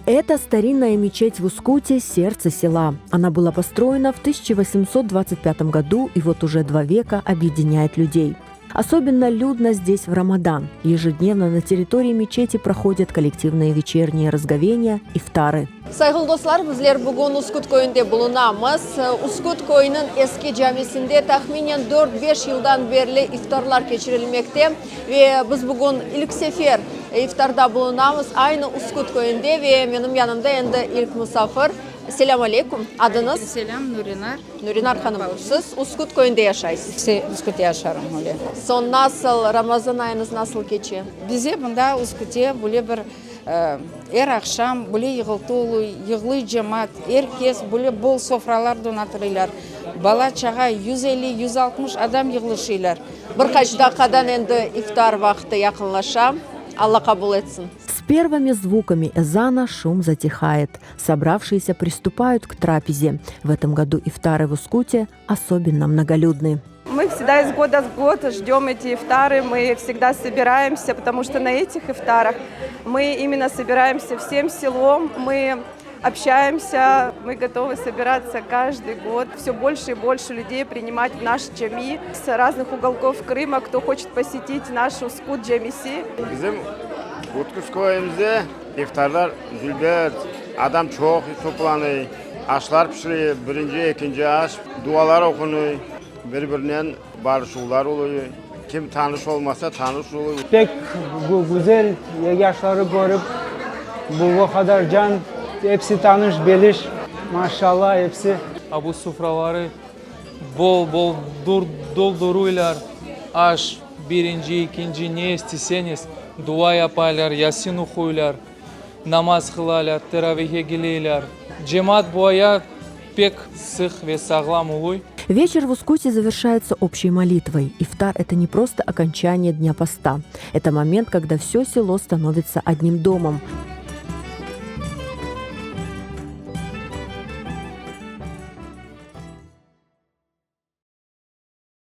Это старинная мечеть в Ускуте, сердце села. Она была построена в 1825 году и вот уже два века объединяет людей. Особенно людно здесь в Рамадан. Ежедневно на территории мечети проходят коллективные вечерние разговения ифтары. Sayğılı dostlar, bizler bugün Uskut köyünde bulunamız. Uskut köyüniñ eski camisinde tahminen dört-beş yıldan berli iftarlar keçirilmekte. Ve biz bugün ilk sefer iftarda bulunamız, aynı Uskut köyünde ve menim yanımda endi ilk musafir. Selâm aleyküm! Adıñız? Aleyküm selâm, Nurinar. Nurinar hanım, siz Uskut köyünde yaşaysız? Uskut'ta yaşarım, öyle. Soñ nasıl, Ramazan ayıñız nasıl keçe? Bize mında Uskut'te böyle bir er aqşam böyle yığıltı oluy, yığlıy cemaat, er kes böyle bol sofralar donatırıylar, bala-çağa 150, 160 adam yığılışıylar. Bir qaç daqqadan endi iftar vaqtı yaqınlaşa. Alla qabul etsin. S первыми звуками ezana шум затихает. Собравшиеся приступают к трапезе. В этом году ифтары в Ускуте особенно многолюдны. Мы всегда из года в год ждем эти ифтары, мы всегда собираемся, потому что на этих ифтарах мы именно собираемся всем селом, мы общаемся, мы готовы собираться каждый год, все больше и больше людей принимать в наш джами с разных уголков Крыма, кто хочет посетить наш Ускут Джамиси. Bizim Utkut köyümizde iftarlar dülber, adam çoq toplanıy, aşlar pişiriy, birinci, ekinci aş, dualar oqunıy, bir-birinen barışuvlar oluy, kim tanış olmasa, tanış oluy. Pek güzel yaşları körip, bu qadar can, episi tanış, biliş, maşallah, episi. A bu sofraları bol-bol dolduruylar, aş, birinci, ekinci, ne isteseñiz, dua yapaylar, Yasin oquylar, namaz qılalar, teravihge keleyler. Cemaat bu aya pek sıq ve sağlam oluy. Вечер в Ускуте завершается общей молитвой. Ифтар – это не просто окончание дня поста. Это момент, когда все село становится одним домом.